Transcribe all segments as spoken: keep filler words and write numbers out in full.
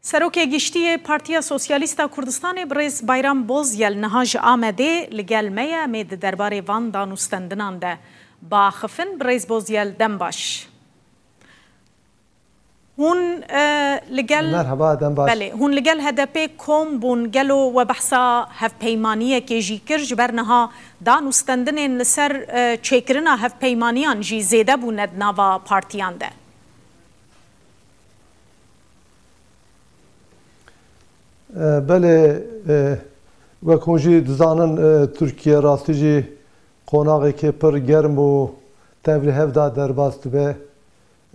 Serokê Giştî yê Partiya Sosyalîst a Kurdistanê birêz Bayram Bozyel niha ji Amedê li gel me ye. Em ê di derbarê van danûstendinan de biaxifin. Birêz Bozyel, dem baş. Hûn, e, li gel Merhaba, dem baş. Belê, hûn li gel H D P kom bûn. Gelo we behsa hevpeymaniyekê jî kir? Ji ber niha danûstendinên li ser, e, çêkirina hevpeymaniyan jî zêde bûne di nava partiyan de. E, belê, e, wek hûn jî dizanin, e, Tirkiye rastî jî qonaxekê pir germ û tevlihevda derbas dibe.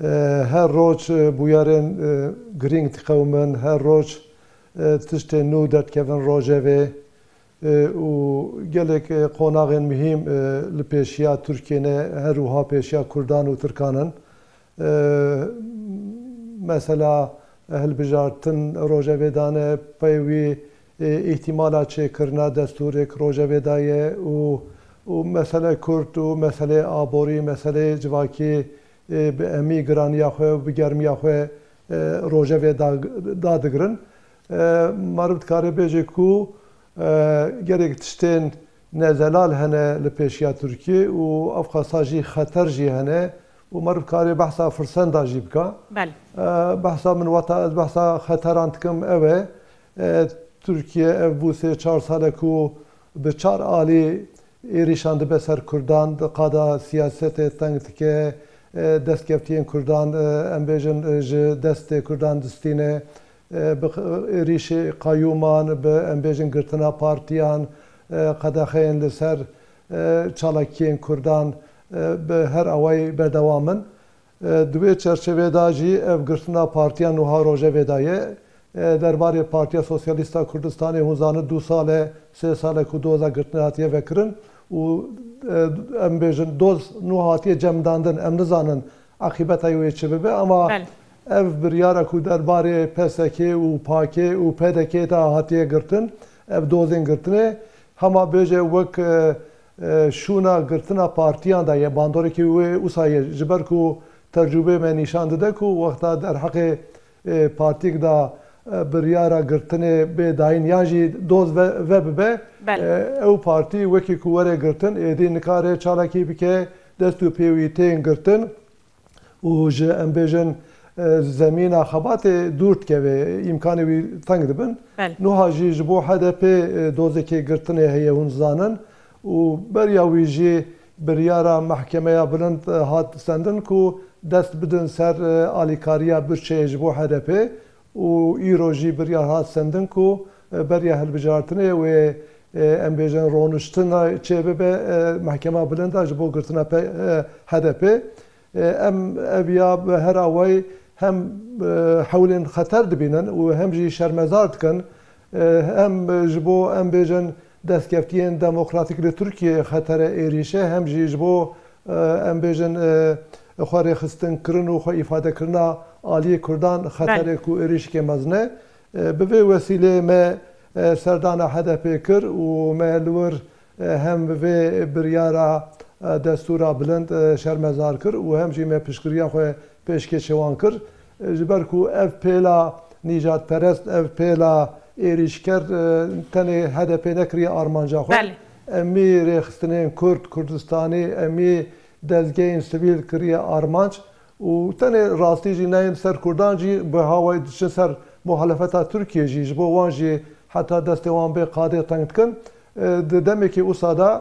E, her roj, e, bûyerên, e, girîng diqewimin, her roj, e, tiştên nû derdikevin rojevê. E, û gelek, e, qonaxên muhîm, e, li pêşiya Tirkiyê ne, her wiha pêşiya Kurdan û Tirkan in. E, mesela hilbijartin rojevê de ne, pey wî, e, îhtîmala çêkirina destûrek rojevê de ye û, û mesele Kurd û meseleyê aborî, meseleyê civakî, e, bi emî giraniya xwe û bi germiya xwe, e, rojevê da-, dadigrin. E, meriv dikare bêje ku, e, gelek tiştên nezelal hene li pêşiya Tirkiyê û ev qasa jî xeter jî hene û meriv karê behsa firsenda jî bika. Belê. E, behsa min weta ez behsa xeteran dikim ew e. E, Tirkiye ev bû sê çar sal e ku bi çar alî êrîşan dibe ser Kurdan, di qada siyasetê teng dike, e, destkeftiyên Kurdan, e, em bêjin, e, ji destê Kurdan distîne, e, bi q-, êrîşê qeyûman, bi, em bêjin, girtina partiyan, e, qedexeyên li ser, e, çalakiyên Kurdan, e, bi her awayî berdewam in. E, di wê çerçevê de jî ev girtina partiyan wiha rojevê de ye. E, derbarê Partiya Sosyalîst a Kurdistanê hûn zanin du sal e, sê sal e ku doza girtinê hatiye vekirin û, e, em bêjin doz nû hatiye cemdandin. Em nizanin eqîbeta wê çi bibe, ama Belê. ev biryara ku derbarê P S K û PAKê û P D K de hatiye girtin, ev dozên girtinê, hema bêje wek, e, e, şûna girtina partiyan de ye, bandorekî wê wisa ye, ji ber ku tecrûbeyê me nîşan dide ku wexta derheqê, e, partiyek de, e, biryara girtinê bê dayîn yan jî doz ve, ve bibe, Belê. e, ew partî wekî ku were girtin, êdî nikare çalakî bike, dest û pê wî tên girtin. û ji, em bêjin, e, zemîna xebatê dûr dikeve, îmkanê wî teng dibin. Belê. Nuha jî ji bo H D P, e, dozekê girtinê heye, hûn zanin û beriya wî jî biryara Mehkemeya Bilind, e, hat sendin ku dest bidin ser, e, alîkariya budçeyê ji bo H D P. Û îro jî biryar hat sendin ku, e, beriya hilbijartinê wê, e, em bêjin roniştina çêbibe, e, Mehkema Bilind a ji bo girtina pe-, e, H D P. E, em ev ya bi her awayî hem, e, hewlên xeter dibînin û hem jî şermezar dikin, e, hem ji bo, em bêjin, destkeftiyên demokratîk li Tirkiyeyê xetere êrîşe, hem jî ji bo, e, em bêjin, e, xwe rêxistinkirin û xwe îfadekirina aliyê Kurdan xetere Belê. ku êrîşikê mezin e. E, bi vê wesîleyê me, e, serdana H D P kir û me li wir, e, hem bi vê biryara, e, destûra bilind, e, şermezar kir û hem jî me piştgiriya xwe pêşkêşê wan kir. E, ji ber ku ev pêla nîjadperest, ev pêla êrîşker, e, tenê H D P nekiriye armanca xwe. Belê. Emî rêxistinên Kurd, Kurdistanî, emî dezgehên sivîl kiriye armanc û tenê rastî jî neyên ser Kurdan jî bi hawayî diçin ser muhalefeta Tirkiyê jî, ji bo wan jî heta destê wan bê qadê teng dikin. E, di demekî wisa de,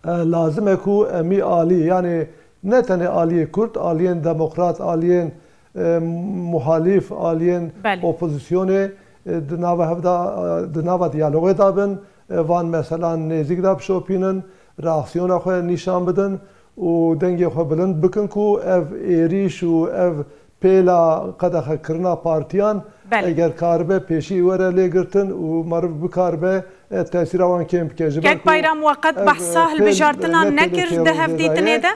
e, lazim e ku emî alî, yanî ne tenê aliyê Kurd, aliyên demokrat, aliyên, e, muhalîf, aliyên Belê. opozisyonê, e, di nava hevda, e, di nava diyalogê de bin, e, van meselan nêzîk de bişopînin, reaksiyona xwe nîşan bidin û dengê xwe bilind bikin ku ev êrîş û ev pêla qedexekirina partiyan Belê. eger karibe pêşî were lêgirtin û meriv bikaribe, e, tesîra wan kêm bike. Ji ber Kek ku Bayram, we qet ev, behsa e, pêl hilbijartinan ne pêlê nekir di têrorê hevdîtinê de ye. de?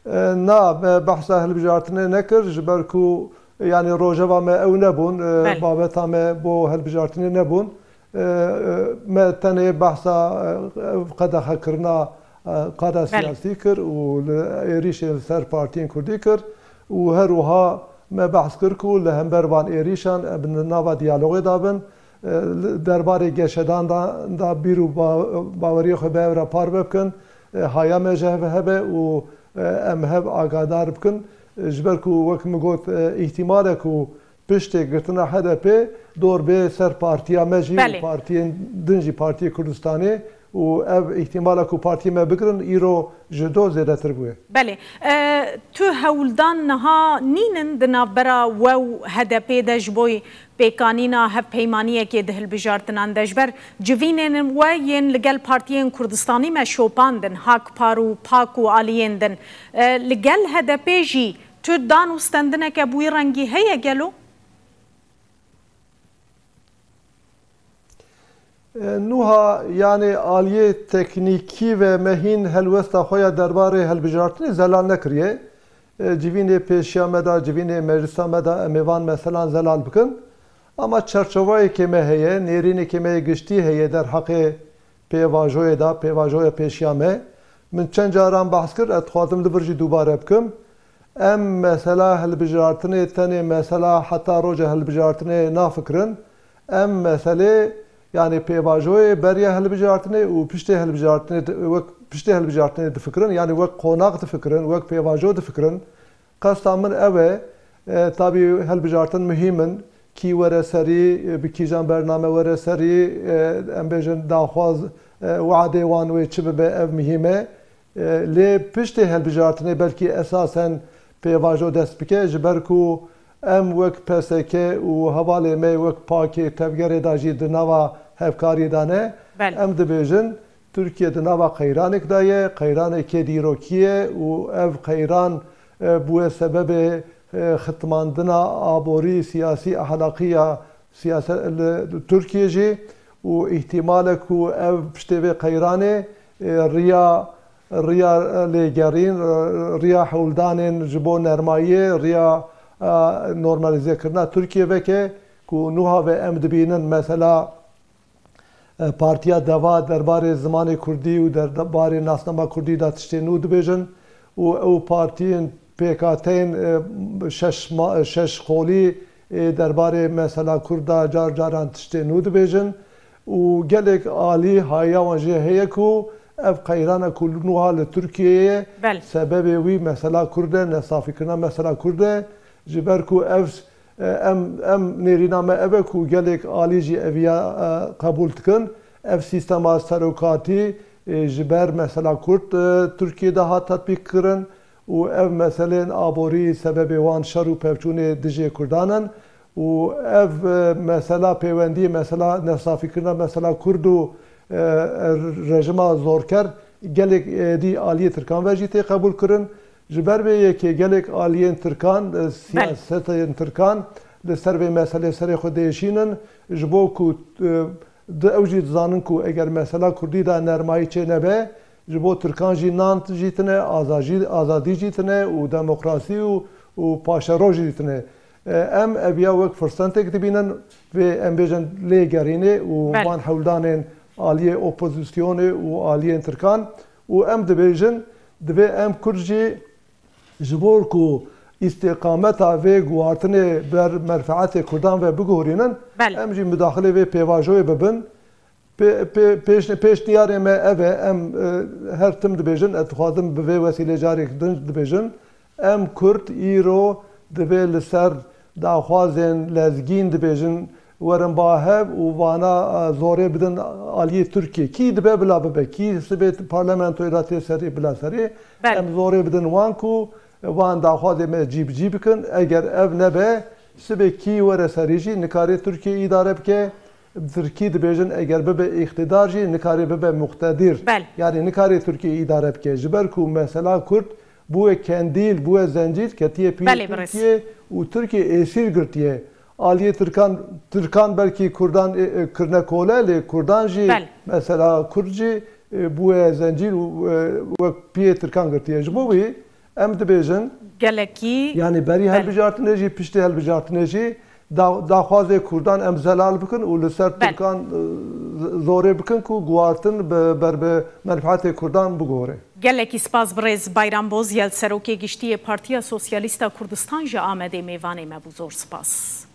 E, na, me behsa hilbijartinê nekir, ji ber ku, yanî, rojeva me ew nebûn, e, Belê. babeta me bo hilbijartinê nebûn. E, e, me tenê behsa, e, qedexekirina, e, qada Belê. siyasî kir û li êrîşê li ser partiyên kurdî kir Û her wiha me behs kir ku li hember van êrîşan em di nava diyalogê de bin, e, li derbarê geşedan da, da bîr û ba-, baweriyê xwe bi hev re parve bikin, e, haya me ji hev hebe û, e, em hev agadar bikin. E, ji ber ku wek min got, e, îhtimale ku piştê girtina H D P dor bê ser partiya me jî û Belê. partiyên din jî, Partiyê Kurdistanê û ev îhtimala ku partiyê me bigirin îro ji do zêdetir bûye. Belê. E, tu hewldan niha nînin di navbera we û H D P de ji bo pêkanîna hevpeymaniyekê di hilbijartinan de? Ji ber civînên we yên li gel partiyên Kurdistanî me şopandin, Hak Par û Pak û aliyên din. E, li gel H D P jî tu dan û stendineke bi wî rengî heye gelo? E, nuha, yanî aliyê teknîkî ve me hîn helwesta xwe ya derbarê hilbijartinê zelal nekiriye. E, civînê pêşiya me de, civînê meclisa me de em ê van meselan zelal bikin. Ama çerçovayekê me heye, nêrînekê me yê giştî heye derheqê pêvajoyê de, pêvajoya pêşiya me. Min çend caran behs kir, ez dixwazim li vir jî dubare bikim. Em mesela hilbijartinê tenê mesela heta roja hilbijartinê nafikirin. Em meselê, yanî pêvajoyê beriya hilbijartinê û piştê hilbijartinê di-, wek piştê hilbijartinê difikirin, yanî wek qonax difikirin, wek pêvajo difikirin. Qesta min ew e, e, tabî hilbijartin muhîm in. Kî were serî, e, bi kîjan bername were serî, e, em bêjin daxwaz, e, weadê wan wê çi bibe, ev muhîm e. E, lê piştê hilbijartinê belkî esasen pêvajo dest bike, ji ber ku em wek P S K û hevalê me wek pakê tevgerê de jî di nava hevkariyê de ne. Belê. Em dibêjin, Tirkiye di nava qeyranek de ye, qeyranekê dîrokî ye û ev qeyran, e, bûye sebebê, e, xitmandina aborî, siyasî, ehlaqî ya siyase-, li Tirkiye jî û îhtimale ku ev piştê vê qeyranê, e, riya, riya lêgerîn, e, riya hewldanên ji bo nermayiyê, riya, e, normalîzekirina Tirkiye veke ku nuha ve em dibînin mesela, e, Partiya Deva derbarê zimanê kurdî û derbarê nasnama kurdî de tiştê nû dibêjin û ew partiyên pêkhateyên, e, şeş ma-, şeş qolî, e, derbarê mesela kurd de car caran tiştê nû dibêjin û gelek alî haya wan jê heye ku ev qeyrana ku nuha li Tirkiyeyê ye, Belê. sebebê wî mesela kurd e, nesafîkirina mesela kurd e, ji ber ku ev E, em, em nêrîna me ev e ku gelek alî jî eviya, e, qebûl dikin. Ev sîstema serokatî, e, ji ber mesela Kurd, e, Tirkiyê de hat tetbîk kirin û ev meselên aborî sebebê wan şer û pevçûnê dijê Kurdan in û ev, e, mesela pêwendiyê mesela nesafîkirina mesela Kurd û, e, rejima zorker gelek êdî aliyê Tirkan ve jî tê qebûl kirin. Ji ber vê yekê gelek aliyên Tirkan, e, Belê. siyasetên Tirkan li ser vê meselê serê xwe diêşînin. Ji bo ku, e, di ew jî dizanin ku eger mesela Kurdî de nermayî çê nebe, ji bo Tirkan jî nan jî tine, azajî-, azadî jî tine û demokrasî û, û paşeroş jî tine. E, em eviya wek firsentek dibînin vê, em bêjin, lêgerînê û Belê. van hewldanên aliyê opozisyonê û aliyên Tirkan û em dibêjin, divê em Kurd jî ji bo ku îstîqameta vê guhartinê ber menfeetê Kurdan ve biguhorînin, Belê. em jî mudaxilê vê pêvajoyê bibin. Pê-, pê-, pêş-, pêşniyarê me ev e, em, e, her tim dibêjin, ez dixwazim bi vê wesîlê carek din dibêjim, em Kurd îro divê li ser daxwazên lezgîn dibêjin, werin ba hev û vana, e, zorê bidin aliyê Tirkiyê. Kî dibe bila bibe, kî sibê parlamentoyê de tê serê bila serê, Belê. em zorê bidin wan ku van daxwazê me cî bi cî bikin. Eger ev nebe, sibê kî were serî jî nikarê Tirkiye îdare bike. Bi tirkî dibêjin, eger bibe îqtidar jî nikarê bibe muqtedir. Belê. Yanî nikarê Tirkiye îdare bike. Ji ber ku mesela Kurd bûye kendîl, bûye zencîr, ketiye piyê Belê, birêz. Tirkiye û Tirkiye êsîr girtiye. Aliyê Tirkan, Tirkan belkî Kurdan, e, e, kirine kole, lê Kurdan jî Belê. mesela Kurd jî, e, bûye zencîr û, e, wek piyê Tirkan girtiye. Ji bo wî em dibêjin, Gelekî. yanî berî Belê. hilbijartinê jî, piştî hilbijartinê jî da-, daxwazê Kurdan em zelal bikin û li ser Belê. Tirkan, e, Zorê bikin ku guhartin bi ber bi menfaetê Kurdan bigore. Gelekî spas birêz Bayram Bozyel, Serokê Giştî yê Partiya Sosyalîst a Kurdistan ji Amedê mêvanê me bû. Zor spas.